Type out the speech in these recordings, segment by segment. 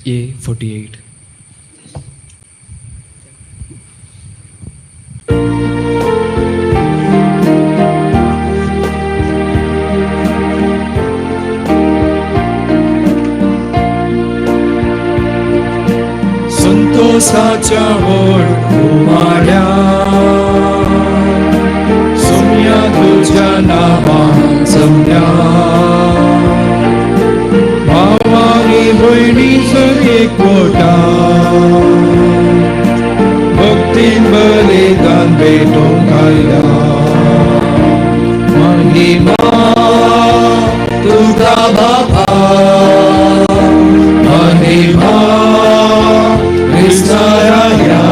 A48. संतोषाच्या व्हड उमाळ्या सोम्या तुज्या नांवान जमल्या भावानी भयणी सर एकवटा भक्तीन बलिदान भेटोवंक आयल्या महिमा तुका बापा महिमा क्रिस्ताराया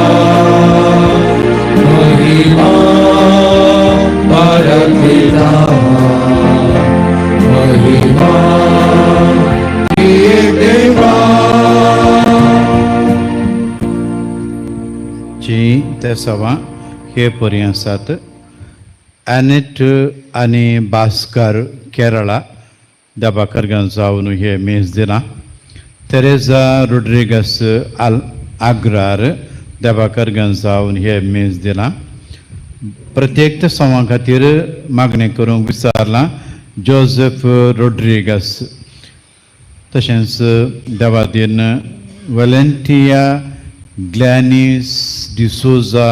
महिमा पराक्लिता महिमा देवा. जी तेसांवां हे परी आसात एनेट आनी भास्कर केरळा देबाकरगां जावन हे मेज दिलां. तेरेजा रोड्रिगस आल आग्रार देबाकरगां जावन हे मेज दिलां. प्रत्येक तेसांवां खातीर मागणें करूंक विचारलां जोजफ रोड्रिगस, तशेंच देवादीन वलेंटिया ग्लॅनीस डिसोजा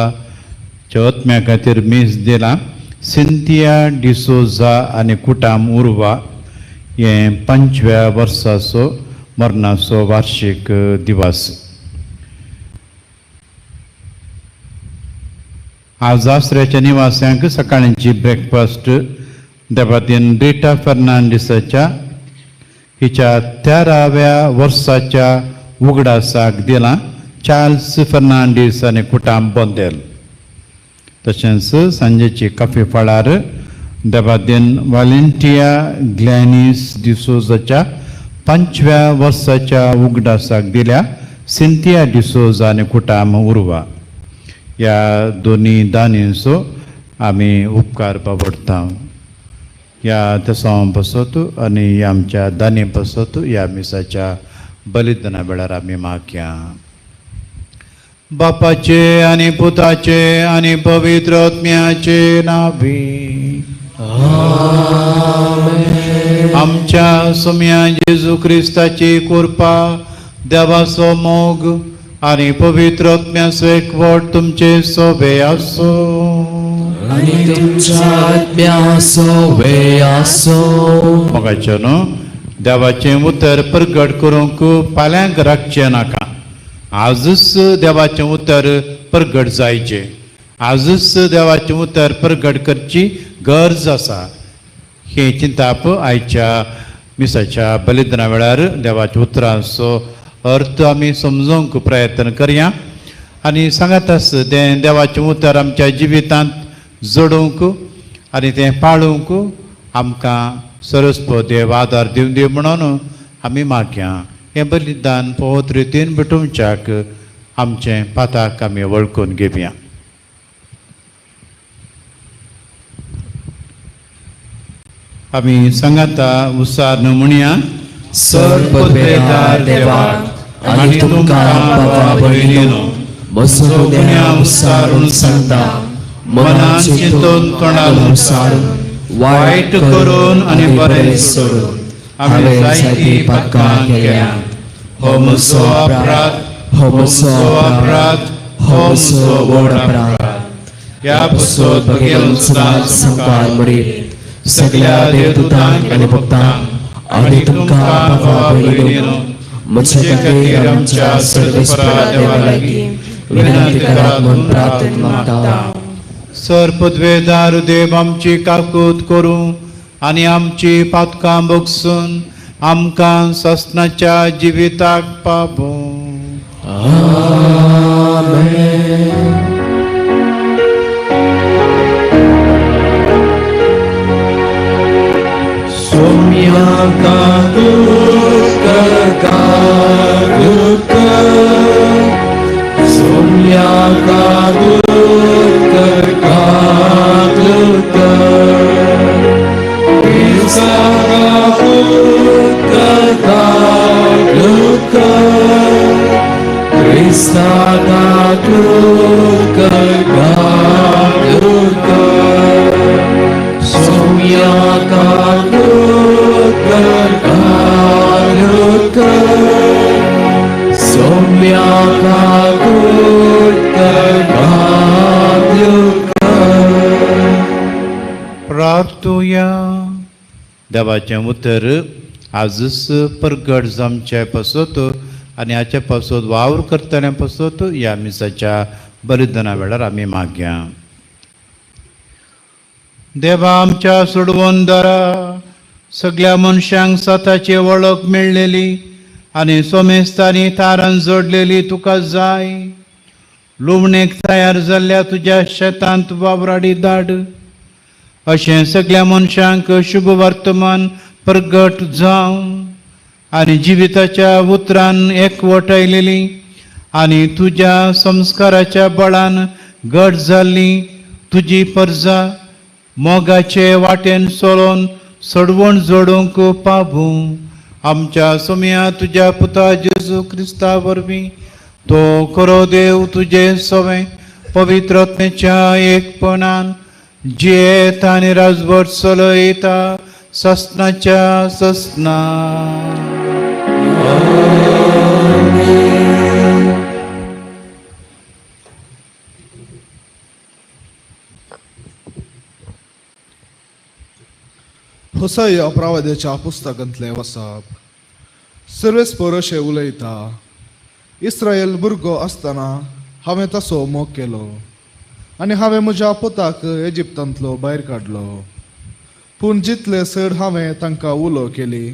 आत्म्या खातीर मीस दिलां. सिंथिया डिसोजा आनी कुटाम उर्वा हें 5व्या वर्साचो मरणाचो वार्शीक दिवस. आज आसऱ्याच्या निवास्यांक सकाळची ब्रेकफास्ट देवादीन रिटा फर्नांडीसाच्या हिच्या 13व्या वर्साच्या उगडासाक दिलां. चार्ल्स फर्नांडीस आनी कुटाम बोंदेल. तशेंच सांजेची काफी फळार देवादीन वालेंटिया ग्लॅनीस डिसोजाच्या 5व्या वर्साच्या उगडासाक दिल्या. सिंथिया डिसोजा आनी कुटाम उर्वा ह्या दोनी दानींचो आमी उपकार बाबडटा. ह्या तेसांवा पासत आनी आमच्या दानी पासत ह्या मिसाच्या बलिदाना वेळार आमी मागया. बापाचे आनी पुताचे आनी पवित्र आत्म्याचे नावी आमच्या सोम्या जेजू क्रिस्ताची कृपा, देवाचो मोग आनी पवित्र आत्म्याचो एकवट तुमचे सोबे आसूं. आनी तुमच्या आत्म्या सोवे आसो. मोगाचें न्हू, देवाचें उतर प्रगट करूंक फाल्यांक राखचें नाका. आजच देवाचें उतर प्रगट जायचें, आजच देवाचें उतर प्रगट करची गरज आसा. हें चिंताप आयच्या मिसाच्या बलिदाना वेळार देवाच्या उतरांचो अर्थ आमी समजूंक प्रयत्न करया आनी सांगात आस तें देवाचें उतर आमच्या जिवितांत जोडूंक आनी तें पाळूंक आमकां सरस्पत देव आदार दिवन दी म्हणून आमी मागया. हें बलिदान पवित्र रितीन भेटोवच्याक आमचें पाताक आमी वळखून घेवया. आमी सांगाता उसार म्हणया. सर पदवेदार देवाक आनी तुमकां बाबा भयणीनो म्हजो गुन्यांव उसारून सांगता, मनान चिंतून तोंडान उसारून वायट करून आनी बरें सोडून हांवें जायतीं पातकां केल्या. हो म्हजो अपराध, हो म्हजो अपराध, हो म्हजो व्हड अपराध. ह्या पसत बगेल सदांच संवसार मरीत सगळ्या देवदूतांक आनी भक्तांक आनी तुमकां बाबा भयणीनो म्हज्या खातीर आमच्या सर्वेस्परा देवा लागीं विनंती करात म्हूण प्रार्थना मागता. सर पदवेदार देव आमची काकूत करूं आनी आमची पातकां बगसून आमकां सासणाच्या जिविताक पावूं. आमेन. सोम्या काकूत काकूत, सोम्या काकूत काकूत, क्रिस्ता काकूत काकूत. क्रिस्ता धाकलो कर धाकलो कर सोम्या धाकलो कर धाकलो कर सोम्या धाकलो कर धाकलो कर. प्रार्थुया. देवाचें उतर आजूच परगट जावचे पासत आनी हाचे पासत वावर करतल्या पासत ह्या मिसाच्या बलिदाना वेळार आमी मागया. देवा आमच्या सोडवणदारा, सगळ्या मनशांक सताची वळख मेळ्ळेली आनी सोमेस्तांनी तारान जोडलेली तुका जाय. लुवणेक तयार जाल्ल्या तुज्या शेतांत वावराडी धाड, अशें सगळ्या मनशांक शुभ वर्तमान प्रगट जावं आनी जिविताच्या उतरान एकवट आयलेली आनी तुज्या संस्काराच्या बळान घट जाल्ली तुजी परजा मोगाचे वाटेन चलोवन सोडवण जोडूंक पावूं. आमच्या सोम्या तुज्या पुता जेजू क्रिस्ता वरवीं तो खरो देव तुजे सवें पवित्र आत्म्याच्या एकपणान जियेत आनी राजवट चलयता ससनाच्या ससना. होसय प्रवाद्याच्या पुस्तकांतलें वसप. सर्वेस्पर अशें उलयता, इस्रायल भुरगो आसतना हांवें तसो मोग केलो आनी हांवें म्हज्या पुताक इजिप्तांतलो भायर काडलो. पूण जितले चड हांवें तांकां उलो केली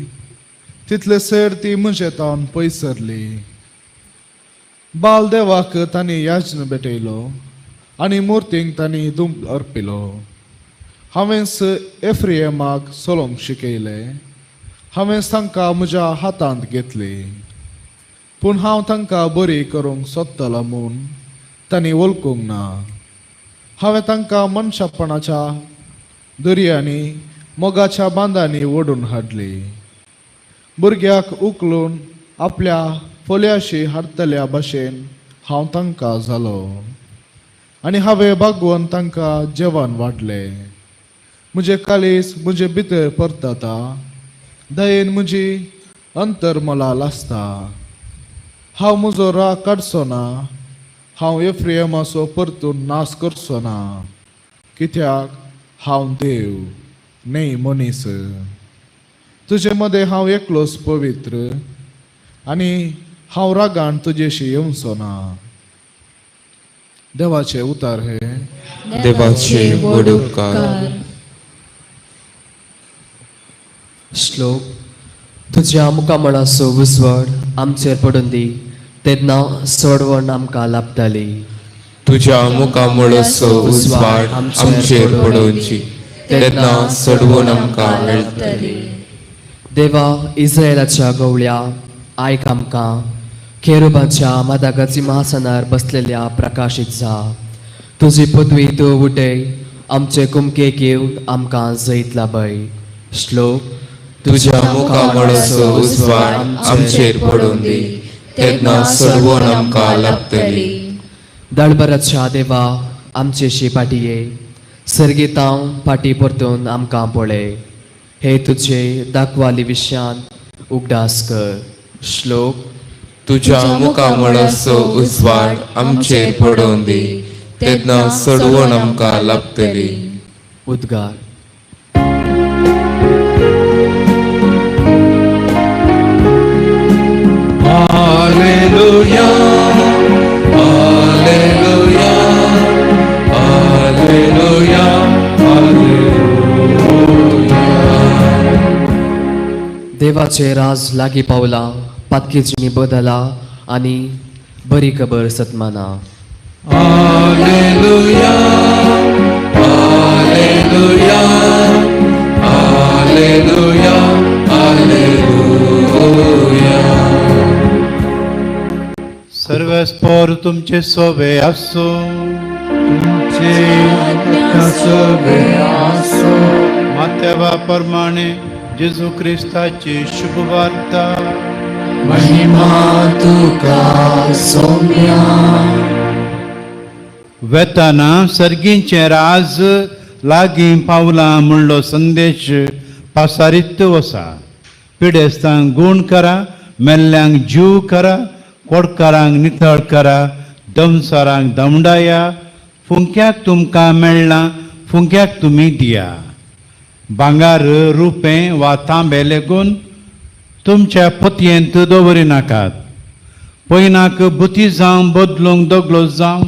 तितले चड ती म्हजे तावन पयस सरली. बाल देवाक तांणी याज्न भेटयलो आनी मुर्तींक तांणी दुम अर्पिलो. हांवेंच एफ्रियमाक चलोवंक शिकयलें, हांवेंच तांकां म्हज्या हातांत घेतली. पूण हांव तांकां बरी करूंक सोदतलो म्हूण तांणी वळखूंक ना. हांवें तांकां मनशापणाच्या दर्यांनी मोगाच्या बांदांनी ओडून हाडली. भुरग्याक उखलून आपल्या फोल्याशी हाडटल्या भाशेन हांव तांकां जालो आनी हांवें बागोवन तांकां जेवण वाडलें. म्हजें काळीज म्हजे भितर परतता, दयेन म्हजी अंतरमला लासता. हांव म्हजो राग काडचो ना, हांव एफ्रियमाचो परतून नाश करचो ना, कित्याक हांव देव न्हय मनीस. तुजे मदें हांव एकलोच पवित्र आनी हांव रागान तुजेशी येवचो ना. देवाचे उतार हे. देवाचे व्हड उपकार. श्लोक. तुज्या मुखामळाचो उजवाड आमचेर पडून दी, तेन्ना सोडवण आमकां लाभताली. तुज्या मुखामळाचो उजवाड आमचेर पडोवची, तेन्ना सोडवण आमकां मेळटली. देवा इस्रायलाच्या गवळ्या, आयक आमकां. खेरुबाच्या मादागाची सिंहासनार बसलेल्या प्रकाशीत जा. तुजी पदवी तूं उठय, आमचे कुमकेक येवन आमकां जैत लाभय. श्लोक. तुज्या मुखामळाचो उजवाड आमचेर पडून दी, तेन्ना सोडवण आमकां लाभतली. दळबराच्या देवा, आमचेशी फाटी ये. सर्गीतांव फाटी परतून आमकां पळय. हे तुजे दाखवाली विशयान उगडास कर. श्लोक. तुज्या मुखामळाचो उजवाड आमचेर पडून दी, तेन्ना सोडवण आमकां लाभतली. उद्गार. Alleluia, Alleluia, Alleluia, Alleluia. देवाचे राज लागीं पावला, पातकीची बदला आनी बरी खबर सतमाना. Alleluia, Alleluia, Alleluia, Alleluia. सर्वेस्पर तुमचे सोबे आसूं. तुमचे सवे आसो. मात्यावा प्रमाणे जेजू क्रिस्ताची शुभ वार्ता. महिमा तुका सोम्या. वेताना सर्गींचें राज लागीं पावलां म्हणलो संदेश पासारीत वसा. पिडेस्तांक गूण करा, मेल्ल्यांक जीव करा, कोडकारांक नितळ करा, दमसारांक दमडाया. फुंक्याक तुमकां मेळ्ळां, फुंक्याक तुमी दिया. भांगार, रुपें वा तांबे लेगून तुमच्या पोतयेंत दवरिनाकात. पयनाक बुती जावं, बदलूंक दगलो जावं,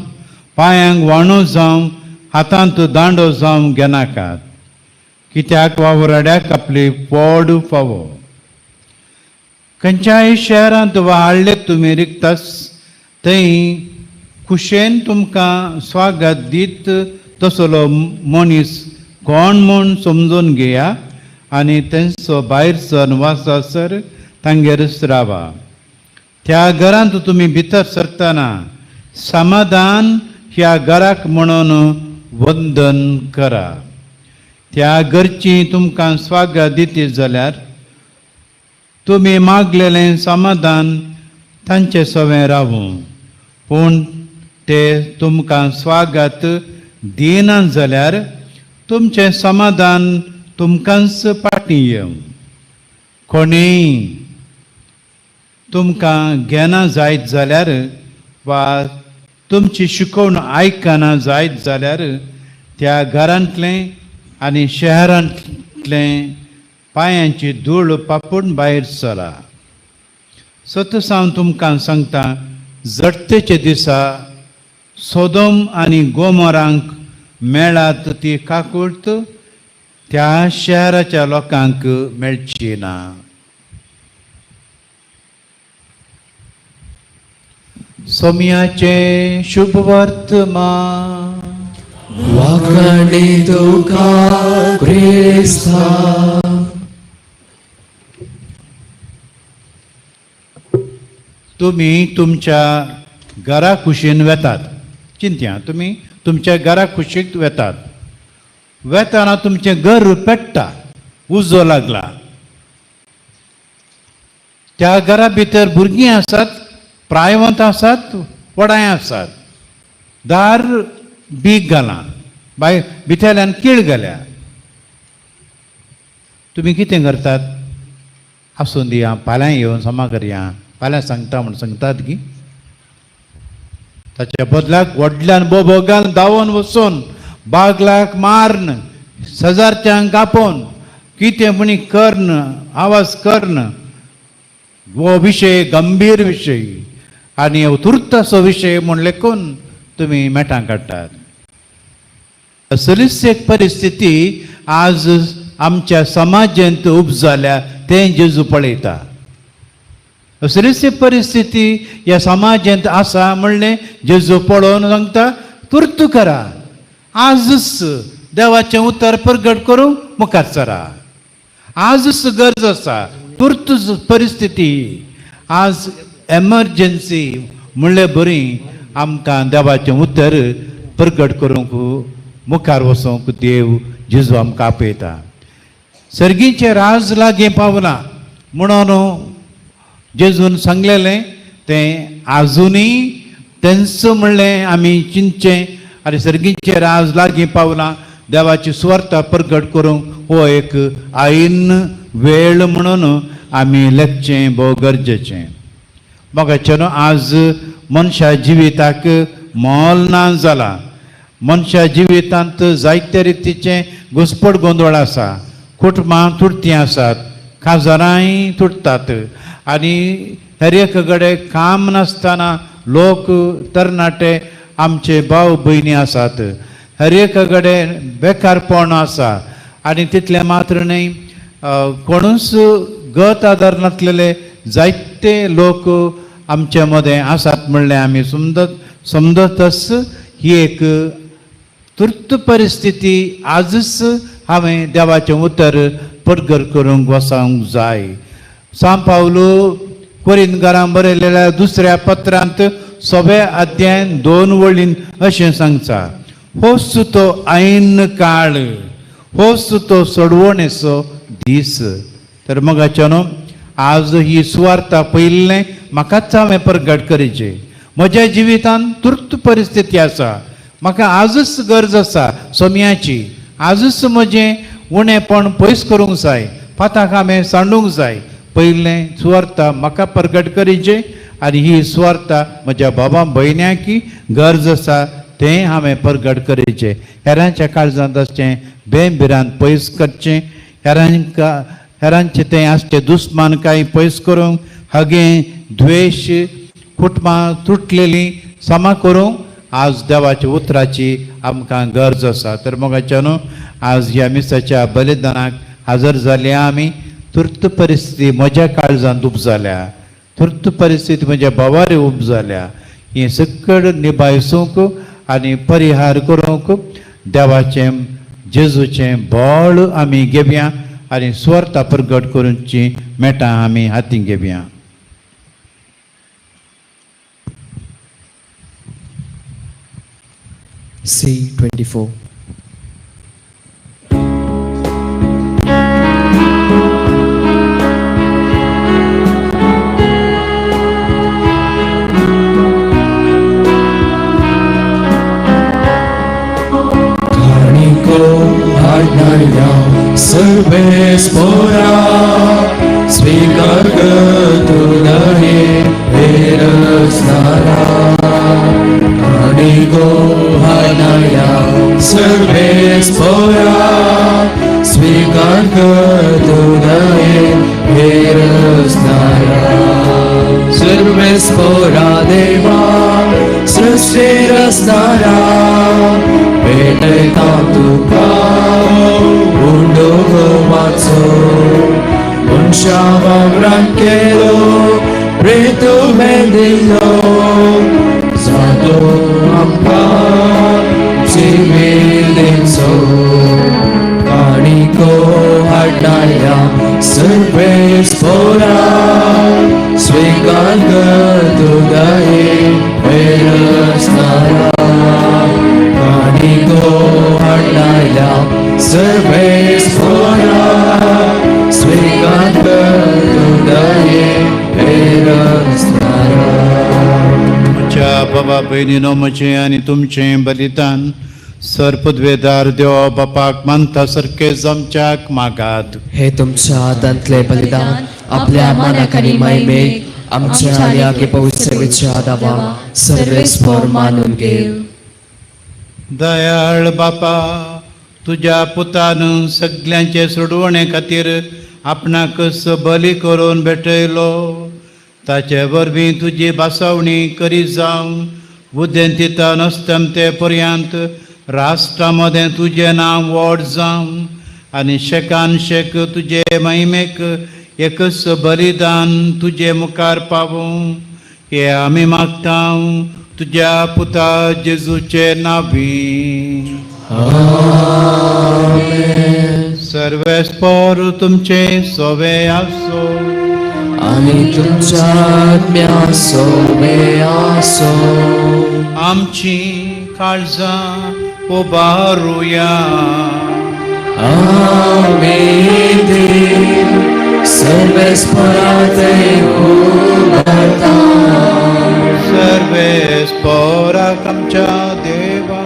पांयांक वाणो जावं, हातांत दांडो जावं घेनाकात. कित्याक वावराड्याक आपली पोड फावो. खंयच्याय शहरांत वा हाडले तुमी रिगतास थंय खुशेन तुमकां स्वागत दीत तसलो मनीस कोण म्हूण समजून घेया आनी तेंचो भायर सर वासासर तांगेरच रावा. त्या घरांत तुमी भितर सरतना समाधान ह्या घराक म्हणून वंदन करा. त्या घरची तुमकां स्वागत दिती जाल्यार तुमी मागलेलें समाधान तांचे सवें रावूं. पूण ते तुमकां स्वागत दिना जाल्यार तुमचें समाधान तुमकांच फाटीं येवं. कोणीय तुमकां घेना जायत जाल्यार वा तुमची शिकवण आयकना जायत जाल्यार त्या घरांतलें आनी शहरांतलें पांयांची धूळ पापून भायर सरा. सतस हांव तुमकां सांगता, जडतेच्या दिसा सोदोम आनी गोमोरांक मेळात ती काकूर्त त्या शहराच्या लोकांक मेळची ना. सोम्याचें शुभ वर्तमान. वाखाणी तुका क्रिस्ता. तुमी तुमच्या घरा कुशीन वेतात. चिंत्या, तुमी तुमच्या घरा कुशीक वेतात. वेताना तुमचें घर पेट्टा, उजो लागला. त्या घरा भितर भुरगीं आसात, प्रायवंत आसात, वडाय आसात. दार बीग घालां, बाय भितरल्यान कीळ घाल्या. तुमी कितें करतात? आसूं दिया, फाल्यां येवन समा करया, फाल्यां सांगता म्हूण सांगतात की ताच्या बदलाक व्हडल्यान बोबो घाल धांवोन वचून बागलाक माਰਨ, शेजारच्यांक आपोवन कितें म्हणी कर्ण आवाज कर्ण. हो विशय गंभीर विशय आनी हो तुर्त असो विशय म्हूण लेखून तुमी मेटां काडटात. असलीच एक परिस्थिती आज आमच्या समाजांत उपजाल्या तें जेजू पळयता. असलीच एक परिस्थिती ह्या समाजांत आसा म्हणलें जेजू पळोवन सांगता, तुर्त करा, आजच देवाचें उतर प्रगट करूंक मुखार सरा. आजच गरज आसा, तुर्त परिस्थिती आज एमर्जन्सी म्हणले बरी आमकां देवाचें उतर प्रगट करूंक मुखार वचोंक देव जेजू आमकां आपयता. सर्गीचें राज लागीं पावलां म्हणून जेजून सांगलेलें तें आजुनूय तेंच म्हणलें आमी चिंतचें आनी सर्गीचें राज लागीं पावलां, देवाची सुवार्ता प्रगट करूंक हो एक आयन वेळ म्हणून आमी लेखचें भोव गरजेचें. मोगाचें न्हू, आज मनशा जिविताक मोल ना जालां. मनशा जिवितांत जायते रितीचें घुसपट गोंदळ आसा. कुटुंबां तुटतीं आसात, काजारांय तुटतात आनी हर एक कडेन काम नासतना लोक तरणाटे आमचे भाव भयणी आसात. हर एक कडेन बेकारपण आसा आनी तितलें मात्र न्हय, कोणूच गत आदार नासलेले जायते लोक आमचे मदें आसात म्हणलें आमी समजतच ही एक तुर्त परिस्थिती आजच हांवें देवाचें उतर परगर करूंक वचोंक जाय. सांव पावलू कोरिंदकारांक बरयलेल्या दुसऱ्या पत्रांत सव्या अध्यायान 2 वळीन अशें सांगता, होच तो ऐन काळ, होच तो सोडवणेचो दीस. तर मोगाच्यानो, आज ही सुवार्ता पयलें म्हाकाच हांवें प्रगट करचें. म्हज्या जिवितांत तुर्त परिस्थिती आसा, म्हाका आजच गरज आसा सोम्याची, आजच म्हजें उणेपण पयस करूंक जाय, पाताक हांवें सांडूंक जाय. पयलें सुवार्ता म्हाका प्रगट करचें आनी ही सुवार्ता म्हज्या बाबा भयण्यांकी गरज आसा तें हांवें प्रगट करचें. हेरांच्या काळजांत आसचें बेंभिरांत पयस करचें, हेरांका हेरांचें तें आसचें दुस्मान कांय पयस करूंक, हगें द्वेश कुटुंबां तुटलेलीं समा करूंक आज देवाच्या उतराची आमकां गरज आसा. तर मोगाच्या न्हू आज ह्या मिसाच्या बलिदानाक हजर जाल्या आमी. तुर्त परिस्थिती म्हज्या काळजांत उब जाल्या, तुर्त परिस्थिती म्हज्या भावार उब जाल्या, ही सकड निभायसूंक आनी परिहार करूंक देवाचें जेजूचें बळ आमी घेवया आनी सुवार्ता प्रगट करूंची मेटां आमी हातीं घेवया. C24. काणिको हाडणाऱ्या सर्वेस्पोरा स्वीकार कर तुझे हे रचणारा. काणिको हाडणाऱ्या सर्वेस्पोरा स्वीकार कर तुझे हे रचणारा. सर्वेस्पोरा देवा सृष्टी रचणारा भेटयता तुका उंडो गोवाचो मनशा वावरान केलो प्रेतू दिलो जातो आमकां जिवीत दिवचो. काणिको हाडणाऱ्या सर्वेस्पोरा स्वीकार कर तुझे हे रचणारा. काणिको हाडणाऱ्या सर्वेस्पोरा स्वीकार कर तुझे हे रचणारा. म्हज्या बाबा भयणीनो म्हजें आनी तुमचें बलिदान सर पदवेदार देवा बापाक मानता सारकें जमच्याक मागात. हे तुमच्या हातांतले बलिदान आपल्या मानाक आनी महिमेक आमच्या आनी आगे पवित्र सेवेच्या दावा सर्वेस्पोर मानून घे. दयाळ बापा, तुज्या पुतान सगल्यांचे सोडवणे खातीर आपणाकच बली करून भेटयलो, ताचे वरवीं तुजी भासावणी करीत जावं उदेंतिता नस्तमते पर्यंत राष्ट्रा मदें तुजें नांव व्हड जावं आनी शेकान शेक तुजे महिमेक एकच बलिदान तुजे मुखार पावूं हे आमी मागता तुज्या पुता जेजूचे नावी. सर्वेस्पोर तुमचे सोवे आसो आनी तुमच्या आत्म्या सोवे आसो. आमची काळजां उबारुया. आमी देव सर्वेस्पोरा थंय उबारता. सर्वेस्पोराक आमच्या देवा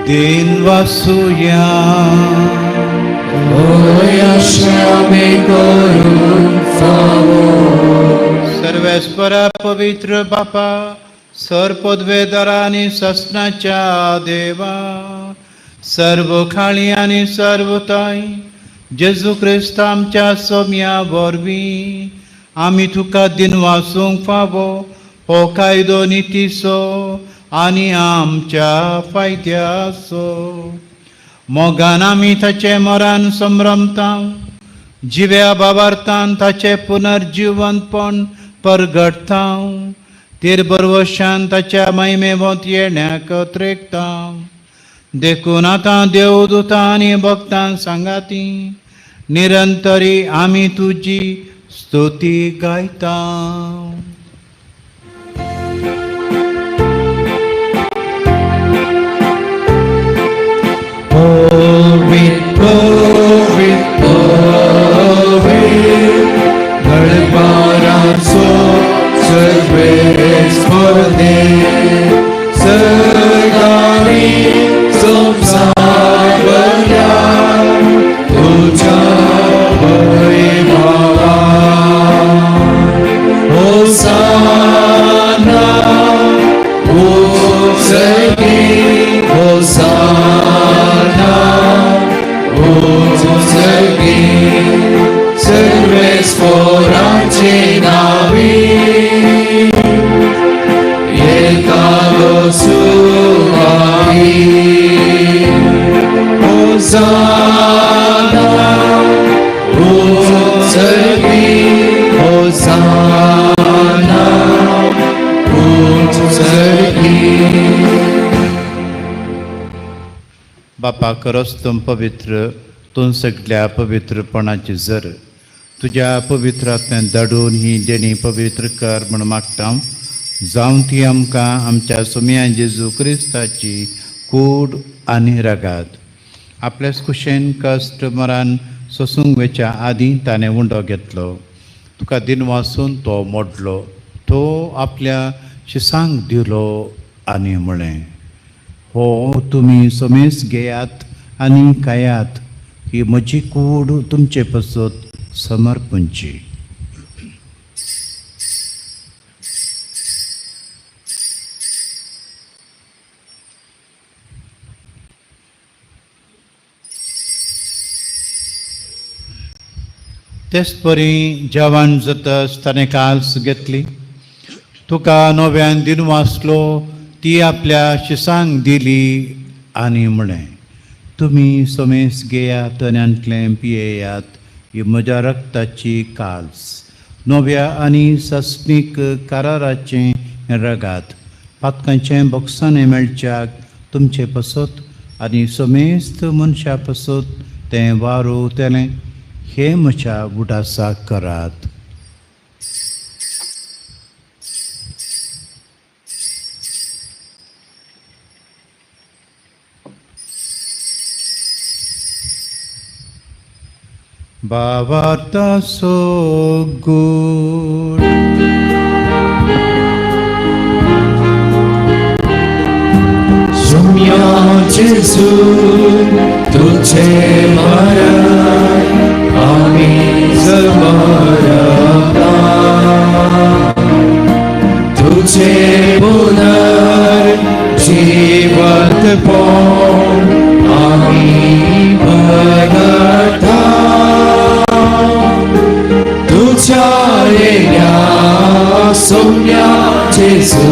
दिन वासुया. होय अशें आमी करूंक फावो. सर्वेस्परा पवित्र बापा, सर पदवेदारा आनी ससनाच्या देवा, सर्व खाळी आनी सर्व ताई जेजू क्रिस्त आमच्या सोम्या वरवीं आमी तुका दिनवासूंक फावो हो कायदो नितीचो आनी आमच्या फायद्याचो. मोगान आमी ताचे मरान संभ्रमता, जिव्या बाबार्थान ताचें पुनर्जिवंतपण परगटता, तेर बरवशान ताच्या महिमेवंत येण्याक त्रेकता. देखून आतां देवदूतां आनी भक्तां सांगाती निरंतरी आमी तुजी स्तुती गायता. Glory, glory, glory, सर्वेस्पोर सर्गानी संवसारभरल्या तुज्या वैभवान. होसाना उंचगी, होसाना उंचगी, सर्वेस्पोराचे नावी येतालो सुवाई. होसाना उंचगी, होसाना उंचगी. बापा खरोच तूं पवित्र, तूं सगल्या पवित्रपणाची जर तुज्या पवित्र आत्म्यान धाडून ही देणी पवित्र कर म्हूण मागता, जावं ती आमकां आमच्या सोमया जेजू क्रिस्ताची कूड आनी रगात. आपल्याच कुशेन कश्ट मरान सोसूंक वेच्या आदीं ताणें उंडो घेतलो, तुका दिनवासून तो मोडलो, तो आपल्या शिसांक दिलो आनी म्हळें, हो तुमी समेस घेयात आनी खायात, ही म्हजी कूड तुमचे पसत समर्पणची. तेच परी जेवण जातच ताणें काल्स घेतली, तुका नव्यान दिनवासलो, ती आपल्या शिसांक दिली आनी म्हळें, तुमी समेस घेयात आनी आंतलें पियेयात, ही म्हज्या रक्ताची काल्स, नव्या आनी सस्नीक कराराचें रगात, पातकांचें बोगसाणें मेळच्याक तुमचे पसत आनी समेस्त मनशा पसत तें वारोवतलें, हे म्हज्या उडासाक करात. भावार्थाचो गूढ. सोम्या जेजू तुझे मरण आमी समर्पता, तुझे पुनर्जीवंतपण आमी भगता, तुझ्या येण्या सोम्या जेजू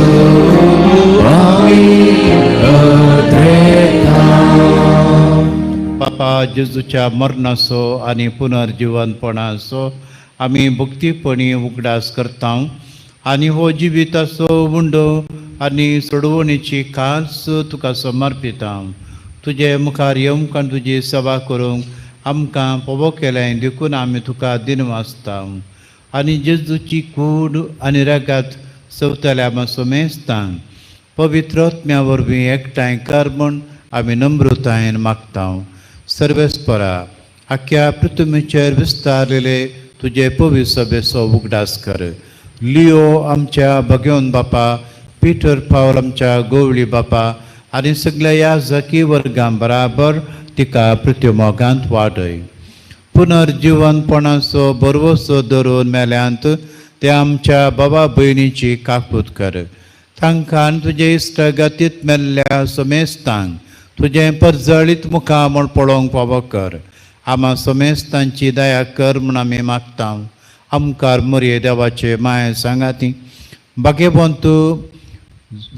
आमी अद्रेता. बापा जेजूच्या मरणाचो आनी पुनर्जिवंतपणाचो आमी भक्तीपणी उगडास करता आनी हो जिविताचो उंडो आनी सोडवणीची खास तुका समर्पिता. तुजे मुखार येवंक आनी तुजी सेवा करूंक आमकां पवो केलें देखून आमी तुका दिनवासता आनी जेजूची कूड आनी रगात सवतल्या सोमेस्तांक पवित्र आत्म्या वरवीं एकठांय कर म्हूण आमी नम्रतायेन मागता. सर्वेस्परा आख्या पृथ्वीचेर विस्तारलेले तुजे पवित्र सभेचो उगडास कर. लियो आमच्या भगेवन बापा, पिटर पावल आमच्या गोवळी बापा आनी सगल्या ह्या जकी वर्गां बराबर तिका पृथ्वी मोगांत वाडय. पुनर्जिवनपणाचो भरवसो धरून मेल्यांत ते आमच्या बाबा भयणीची काकूत कर. तांकां आनी तुजे इश्टगतीत मेल्ल्या समेस्तांक तुजें परजळीत मुखामळ पळोवंक फावो कर. आमा समेस्तांची दया कर म्हूण आमी मागता. आमकार मोरये देवाचे माये सांगाती भाग्यवंत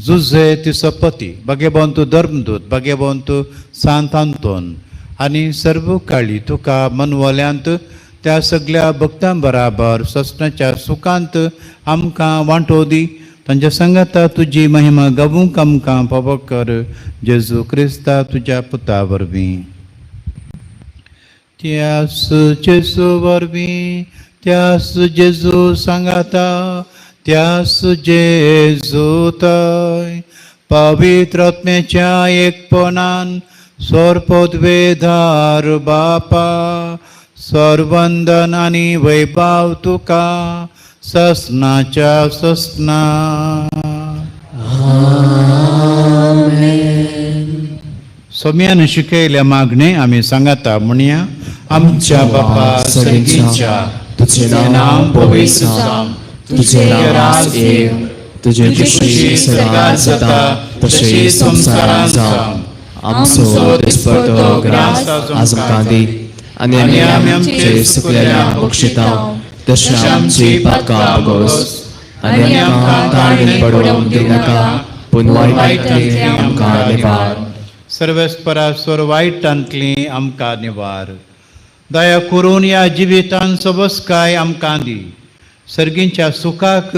जुझे तिसपती, भाग्यवंत धर्मदूत, भाग्यवंत सांत आंतोन आनी सर्व काळी तुका मनवल्यांत त्या सगल्या भक्तां बराबर ससनाच्या सुखांत आमकां वांटो दी. तांच्या सांगाता तुजी महिमा गावूंक आमकां फावो कर. जेजू क्रिस्ता तुज्या पुता वरवीं. त्यास जेजू वरवीं, त्यास जेजू सांगाता, त्यास जेजू थंय पवित्र आत्म्याच्या एकपणान सोरपदवेधार बापा, सर्वंदन आनी वैभव तुका ससनाच्या ससना. सोम्यान शिकयल्या मागणे आमी सांगाता म्हणया. आमच्या बापा सर्गीच्या, तुझे नाव पवित्र जावं, तुझे राज येवं, तुझे खुशी स्वर्गात जाता तशी संवसारांत जावं. आमचो दिसपडतो ग्रास आज आमकां दी, आनी आमी आमचे सुकलेल्या बक्षिता तशें आमची पातकां भोगोस, आनी आमकां ताळणेन पडोवंक दिनाका, पूण वायटांतली आमकां निवार. सर्वेस्परा वायटांतली आमकां निवार. दया करून ह्या जिवितान सबसकाय आमकां दी. सर्गींच्या सुखाक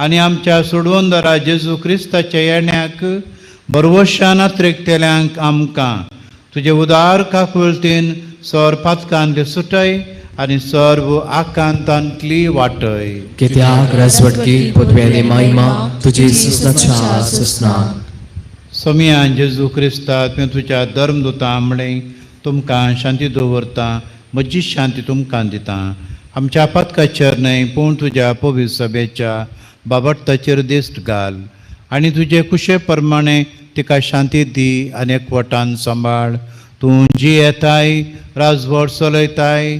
आनी आमच्या सोडवंदरा जेजू क्रिस्ताच्या येण्याक बरवशान अत्रेकतेल्यांक आमकां तुजे उदार काकुळतीन सर पातकांतली सुटय आनी सर्व आकांतांतली वाटय. कित्याक राजवटकी पदव्यानी महिमा तुजी सुसनाच्या सुसना. सोमयान जेजू क्रिस्ता तुवें तुज्या धर्मदुतां म्हणलें, तुमकां शांती दवरता, म्हजी शांती तुमकां दिता. आमच्या पातकाचेर न्हय पूण तुज्या पवित्र सभेच्या बाबडताचेर दिश्ट घाल आनी तुजे कुशे प्रमाणे तिका शांती दी आनी एकवटान सांबाळ. तूं जी येताय राजवट चलयताय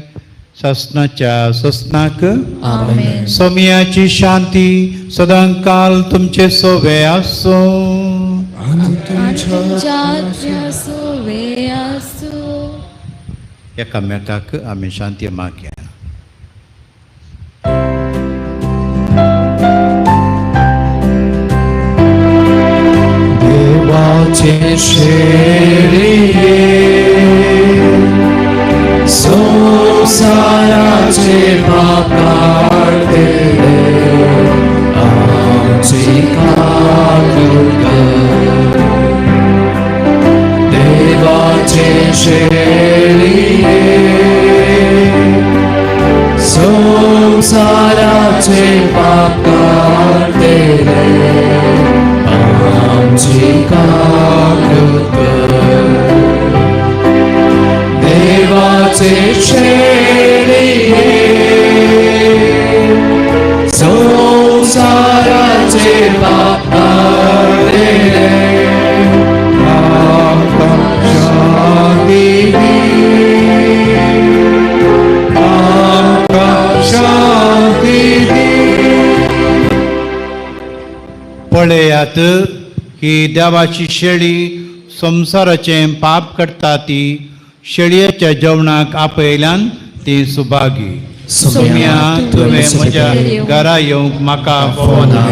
ससनाच्या ससनाक. आमेन. सोमयाची शांती सदांकाल तुमचे सोवे आसूं. आनी तुमच्या आत्म्या आसूं. एकामेकाक आमी शांती मागया. देवाचे शेळये, संवसाराचे पाप काडतले, आमची काकूळ कर. देवाचे शेळये, संवसाराचे पाप काडतले, आमची काकूळ कर. देवाचे शेळये, संवसाराचे पाप काडतले, आमकां शांती दी, आमकां शांती दी. पळयात ही देवाची शेळी संवसाराचें पाप करता ती शेळयेच्या जेवणाक आपयल्यान ती सुभागी. सोम्या तुवें म्हज्या घरा येवंक म्हाका फावना,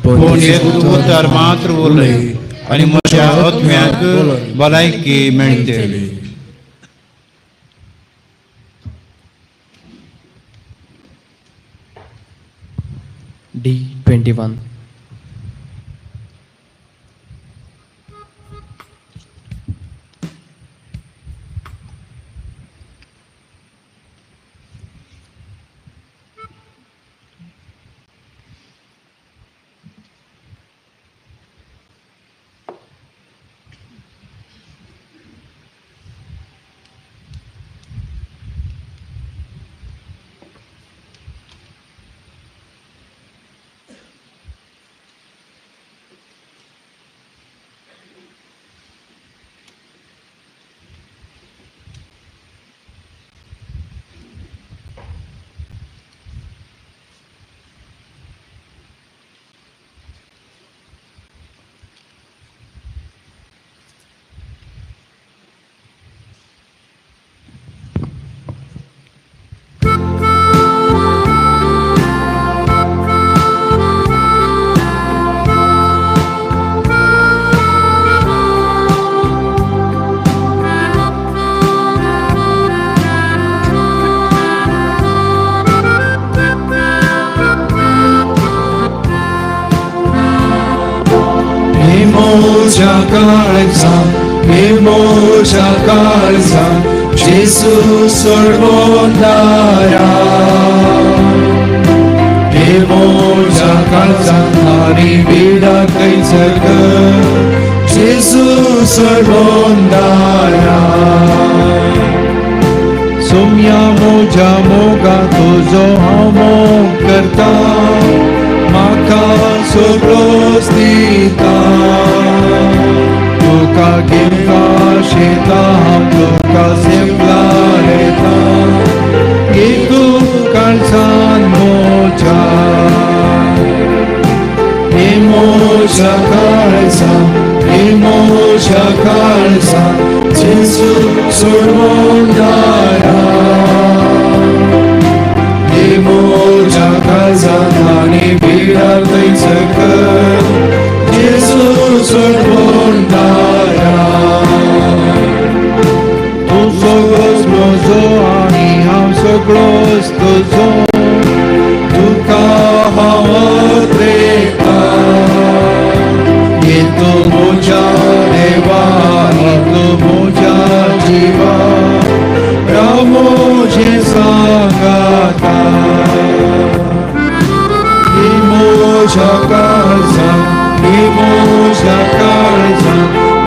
पूण एक उतर मात्र उलय आनी म्हज्या आत्म्याक भलायकी मेळटली. D21. म्हज्या काळजांत जेजू सोडवणारा, हे म्हज्या काळजांत आनी पिडा खंयसर कर, जेजू सोडवणारा. सोम्या म्हज्या मोगा तुजो हांव मोग करता म्हाका सगळोच दिता तुका घेवपा शेता हांव तुका सेपला येता की तूं काळजान म्हज्या हे म्हज्या काळजा हे म्हज्या काळजा जेजू सोडवून दारा हे म्हज्या काळजान आनी पिडा थंयसर कर जेजू सोडवून दारा तूं सगळोच म्हजो आनी हांव सगळोच तुजो तुका हांव त्रेता ये तूं म्हज्या देवा ये तूं म्हज्या जिवा राव म्हजें सांगाता ही म्हज्या काळजा ही म्हज्या काळजा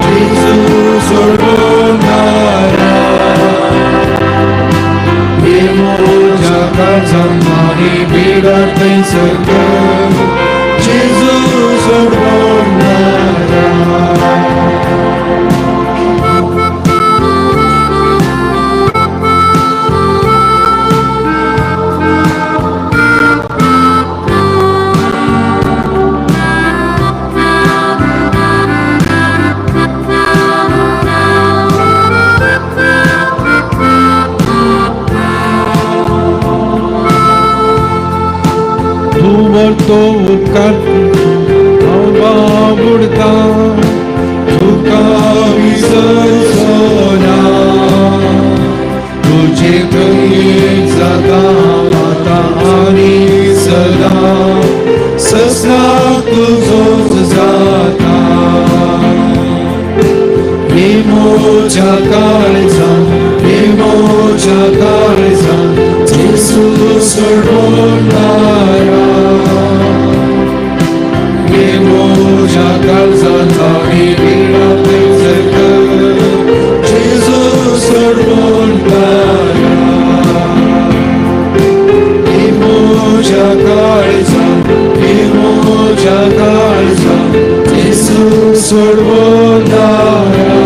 जेजू सोडून दारा ही म्हज्या काळजान आनी पिडा थंयसर कर जेजू सोडून दारा तूं व्हरतो उपकार हांव बाबुडता तुका विसरचो ना तुजे कडेन जाता आतां आनी सदां ससनाक तुजोच जाता हे म्हज्या काळजा हे म्हज्या काळजा जेजू सोडून दारा हे म्हज्या काळजान आनी पिडा थंयसर कर जेजू सोडून दारा हे म्हज्या काळजा हे म्हज्या काळजा जेजू सोडून दारा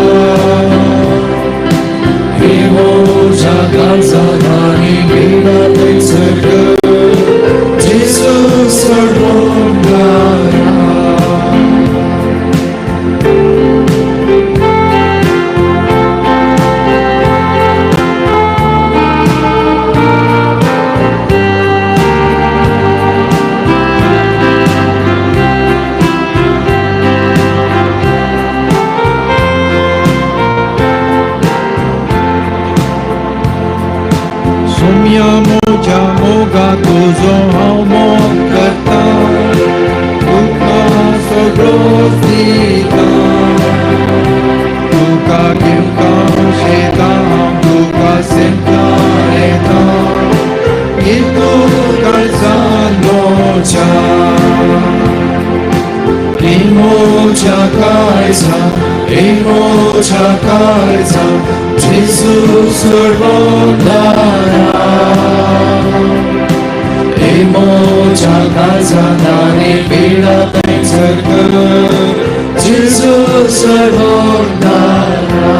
हे म्हज्या काळजान आनी पिडा थंयसर कर जेजू सोडून दारा सोम्या म्हज्या मोगा तुजो हांव मोग करता तुका सगळोच दिता तुका घेवपा शेता हांव तुका सेपला येता की तूं काळजान म्हज्या हे म्हज्या काळजा हे म्हज्या काळजा जेजू सोडून दारा हे म्हज्या काळजान आनी पिडा थंयसर कर जेजू सोडून दारा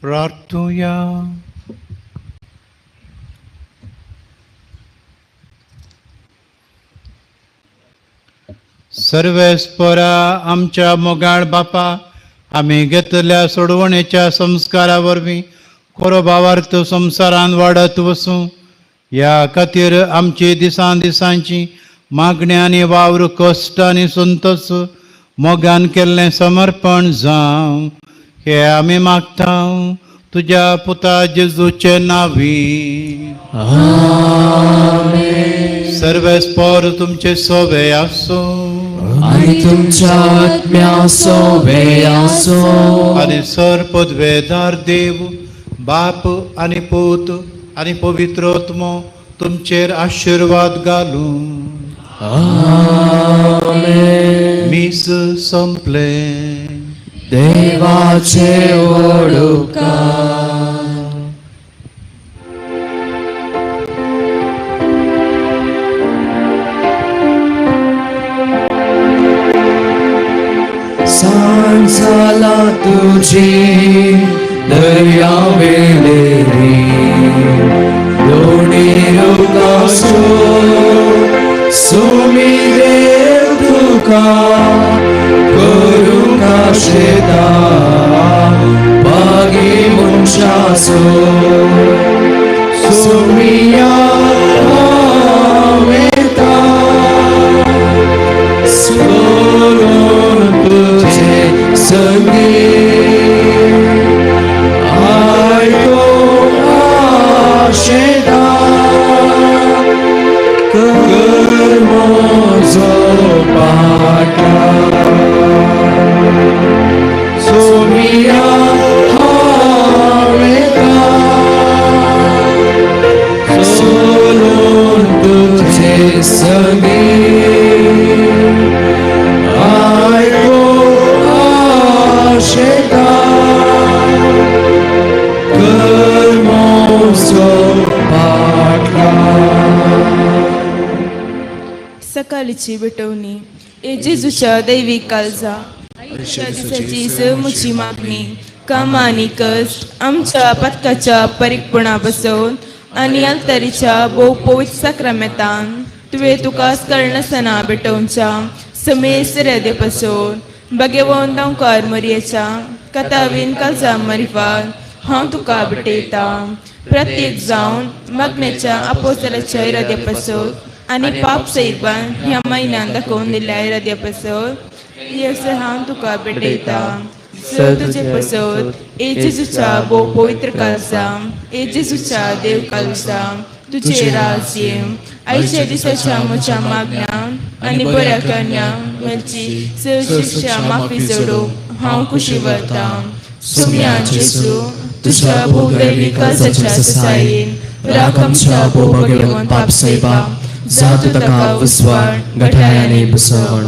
प्रार्थुया. सर्वेस्परा आमच्या मोगाळ बापा, आमी घेतल्या सोडवणेच्या संस्कारा वरवीं खरो भावार्थ संवसारान वाडत वसूं ह्या खातीर आमची दिसान दिसांची मागणी आनी वावर कश्ट आनी संतोश मोगान केल्लें समर्पण जावं हे आमी मागता तुज्या पुता जेजूचे नावी. सर्वेस्पर तुमचे सोवे आसूं आनी तुमच्या आत्म्या सोवे आसूं. आनी सर पदवेदार देव बाप आनी पूत आनी पवित्र आत्मो तुमचेर आशिर्वाद घालूं. आमेन. मीस संपलें. देवाचे ओडुकार. सांज जाला तुजी दर्या वेळेरी दोणी रुकासो सुमी देव तुका करूंक आशेता बागी मनशाचो सुमिया हांव येता सोडून तुजे संगीत आयकूंक आशेता कर म्हजो पाठार सोमिया हांव येता सोडून तुजे संगीत आयकूंक आशेता कर म्हजो पाठार. सकाळची भेटवणी. ए जेजूच्या दैवीक काळजा, आयच्या दिसाची सहमुची मागणी, कामां आनी कश्ट आमच्या पातकाच्या परीकपणा बसोवन आनी आल्तारीच्या भोव पवित्र साक्रामेंतान तुवें तुका कळनासतना भेटोवच्या समेस्त रेदे पसून भाग्यवंत दांवकार मरयेच्या कथावीन काळजा मारिफात हांव तुका भेटयतां. प्रत्येक जावन मागण्याच्या आपोसलाच्या इराद्या पासून आनी पाप सैबान ह्या म्हयन्यान दाखोवन दिल्ल्या इराद्या पासून येस हांव तुका भेटयतां. स तुजे पसत ए जेजूच्या भोव पवित्र काळजा, ए जेजूच्या देव काळजा, तुजे राज येवं. आयच्या दिसाच्या म्हज्या मागण्या आनी बऱ्या कन्या मेलची शिक्षा माफी जोडूंक हांव खुशी वतां. सुम्या जेजू, तुज्या भोव दैवी काळजाच्या ससायेन राख आमच्या भोव भगवंत पाप सैबा जातु ताका उजवाड गठायाने बसवण.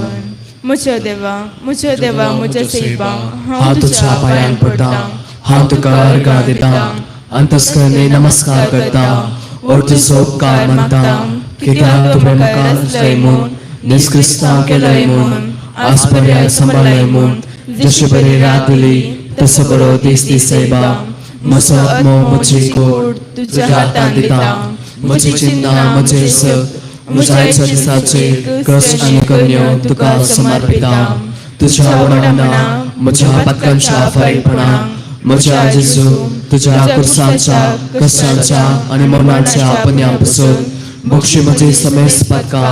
म्हज्या देवा, म्हज्या देवा, म्हज्या सैबा, हांव तुज्या पांयांक पडटा, हांव तुका अर्घां दिता, अंतस्करणे नमस्कार करता और तुजो उपकार मानता, कित्याक तुवें म्हाका रचलय म्हूण, नीज क्रिस्तांव केलय म्हूण, आज पर्याय सांबाळ्ळय म्हूण, जशी बरी रात दिली तसो बरो दीस दी सैबा. म्हजो आत्मो, म्हजी कूड तुज्या हातान दिता. म्हजी चिंता, म्हजेर स म्हज्या आयच्या दिसाचे कश्ट आनी करण्यो तुका समर्पिता. तुज्या वडमणा म्हज्या पातकांच्या फारीकपणा, म्हज्या जेजू, तुज्या कुर्सांच्या कश्टांच्या आनी मरणाच्या पुण्या पसून बक्षी म्हजी समेस्त पातकां,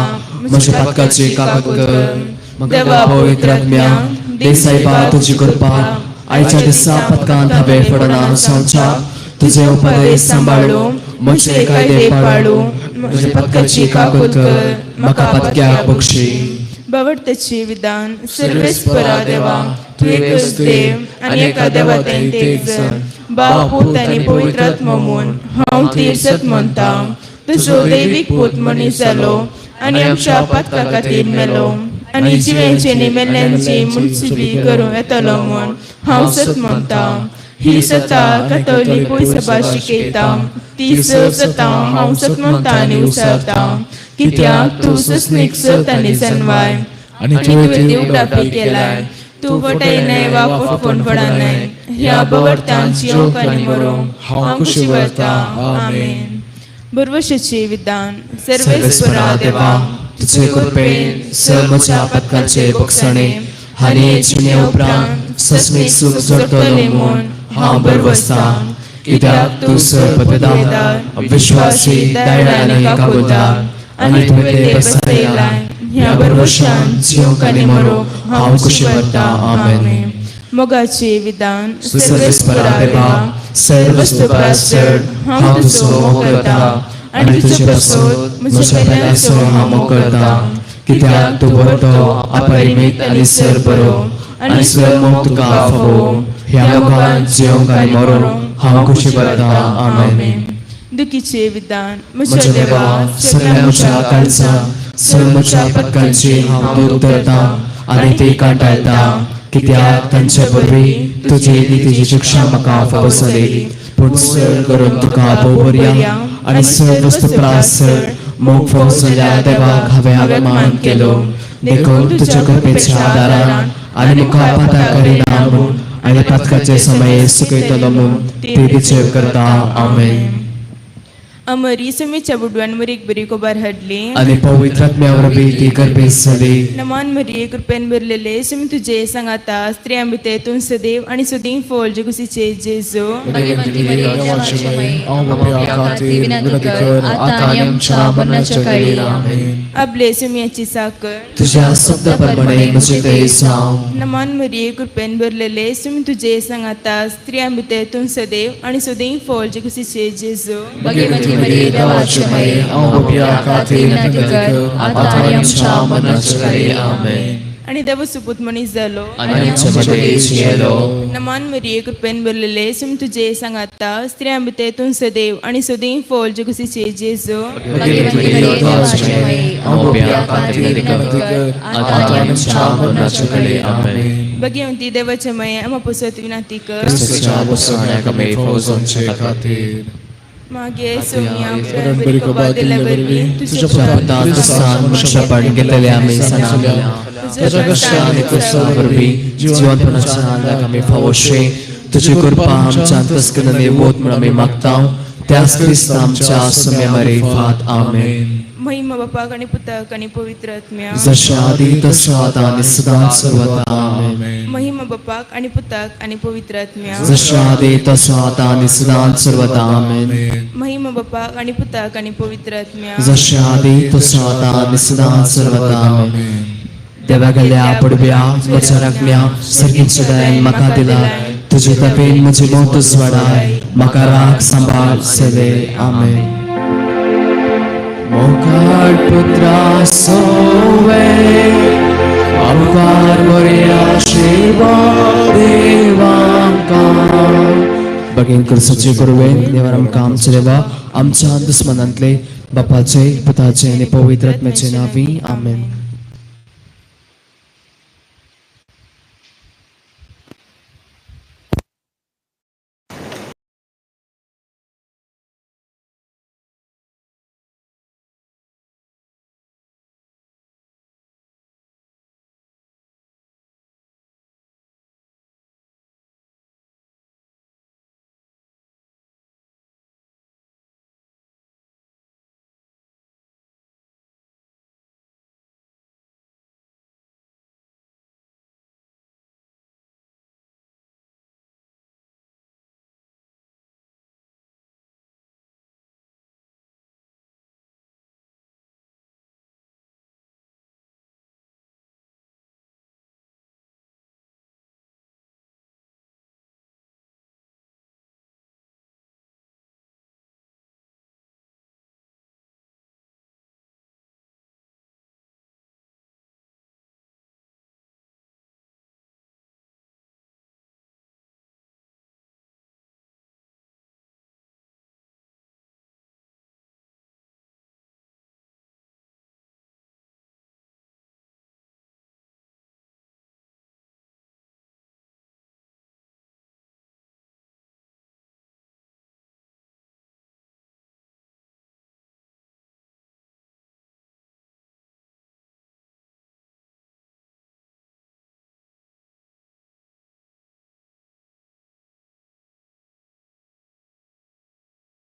म्हज्या पातकाची कागद कर. म्हाका पवित्र आत्म्या देसाईबा, तुजी कृपा आयच्या दिसा पातकांत हांवें फडना जावच्या. तुजे उपदेश सांबाळू, म्हजे कायदे पाळू, म्हज्या पातकाची कागद कर, म्हाका पातक्याक बक्षी. बावडत्याचे विधान. सर्वेस्परा देवा, तूं एकच देव आनी एका देवांत एक जण, बाप, पूत आनी पवित्र आत्मो म्हूण हांव तीर म्हणटा. तुजो दैवीक पूत मनीस जालो आनी आमच्या पातका खातीर मेलो आनी जिव्यांची आनी मेल्ल्यांची मुनसिबी करूं येतलो म्हूण हांव सत म्हणटा. ही सता कथोलीक सभा शिकयता, ती सता हांव सत म्हणटा आनी उसारता, कित्याक तूं सस्नीक सत आनी सनवाय आनी तुवें ती उगडापी केलाय. तूं फटयनाय वा फटफण पडनाय. ह्या बवडतान जियोंक आनी मरोंक हांव खुशी वता. आमेन. बरवशाचे विधान. सर्वेस्परा देवा, तुजे कृपेन सर म्हज्या पातकांचे बक्षणे आनी जिणे उपरांत सस्मीक सूख जोडटलो म्हूण हांव बरवसतां, कित्याक तूं सर पददार, विश्वासी, दयाळ आनी कागोदार आनी तुवें ते बसयलाय. ह्या बरवशान जियोंक आनी मरोंक हांव खुशी वता. आमेन. मोगाचे विधान. सर्वेस्परा देवा, सर्व चड हांव तुजो मोग करता आनी तुजे पासून म्हज्या पेल्याचो हांव मोग करता, कित्याक तूं बरो, अपरिमीत आनी सर बरो आनी स्वर मोग तुका फावो. ह्या मोगान जियोंक आनी मरोंक हांव खुशी करता. आमेन. दुखीचे विधान म्हज्या देवा सगळ्या म्हज्या काळजा सर्व म्हज्या पत्कांची हांव दूख धरता आनी ती कांटाळटा कित्याक तांचे वरवीं तुजी नितीची शिक्षा म्हाका फावो जाली पूण चड करून तुका भोव बरया आनी चड वस्तू प्रास मोग फावो जाल्या देवाक हांवें आगमान केलो देखून तुज्या कृपेच्या आदारान आनी मुखार पाता करिना म्हूण आनी पातकाचे समय सुकयतलो म्हूण ती विचेव करता. आमेन. अमरी सुमीच्या बुडवान मरीक बरी कोबार हाडली आनी पवित्र आत्म्या वरवीं ती गर्भेस्त जाली. नमान मरिये कृपेन भरलेले सुमी तुजे सांगाता स्त्रियां भितर तूं सदैव आनी सदीं फळ जेगुसीचे जेजू. भगवंती मरिये देवाची माई आमच्या खातीर विनंती कर आता आणि आमच्या मरणाच्या काळी. आमेन. आपले सुमयाची साखर तुझ्या शब्दा प्रमाणे म्हजे थंय जावं. नमान मरिये कृपेन भरलेले सुमी तुजे सांगाता स्त्रियां भितर तूं सदैव आनी सदीं फळ जेगुसीचे जेजू. भगवंती मरिये देवाची माई आमच्या खातीर विनंती कर आता आणि आमच्या मरणाच्या काळी. आमेन. आनी देव सुपूत मनीस जालो आनी आमच्या मदें जियेलो. नमान मरिये कृपेन भरलेले सुमी तुजे सांगाता स्त्रियां भितर तूं सदैव आनी सदीं फळ जेगुसीचे जेजू. भगवंती मरिये देवाची माई आमच्या खातीर विनंती कर आता आणि आमच्या मरणाच्या काळी. आमेन. भगवंती देवाचे माये आम्हा पसत विनंती कर. क्रिस्ताच्या बसवण्याक आमी फावो जावचे खातीर मागे सोम्या मरण बरी कबा दिल्ले वरवीं तुझ्या पुतान क्रिस्तान मनशापण घेतलेले आमी सणाल्या तुझ्या कश्टा आनी क्रिस्ता वरवीं जिवंतपणाच्या आनंदाक आमी फावोशे तुजी कृपा आमच्या अंतस्करणांनी वत म्हूण आमी मागता त्याच क्रिस्ता आमच्या सुम्या मरेफात. आमेन. महिमा बापाक आनी पुताक आनी पवित्र आत्म्या. जशा आदी तसो आतां आनी सदांच सर्वदा. आमेन. महिमा बापाक आनी पुताक आनी पवित्र आत्म्या. जशा आदी तसो आतां आनी सदांच सर्वदा. आमेन. महिमा बापाक आनी पुताक आनी पवित्र आत्म्या. जशा आदी तसो आतां आनी सदांच सर्वदा. आमेन. देवा गेल्या पडव्या म्हज्या राखण्या सर्गीच्या दयान म्हाका दिला तुजे तपेन म्हजी मौत उजवाडाय म्हाका राख सांबाळ सेवे. आमेन. मोगाळ पुत्रा सोवे आमकार मोरया शिवा देवांका बगेन क्रिस्ताचे कुरवेन देवान आमकां आमचे देवा आमच्या दुस्मनांतले बापाचे पुताचे आनी पवित्र आत्म्याचे नांवी. आमेन.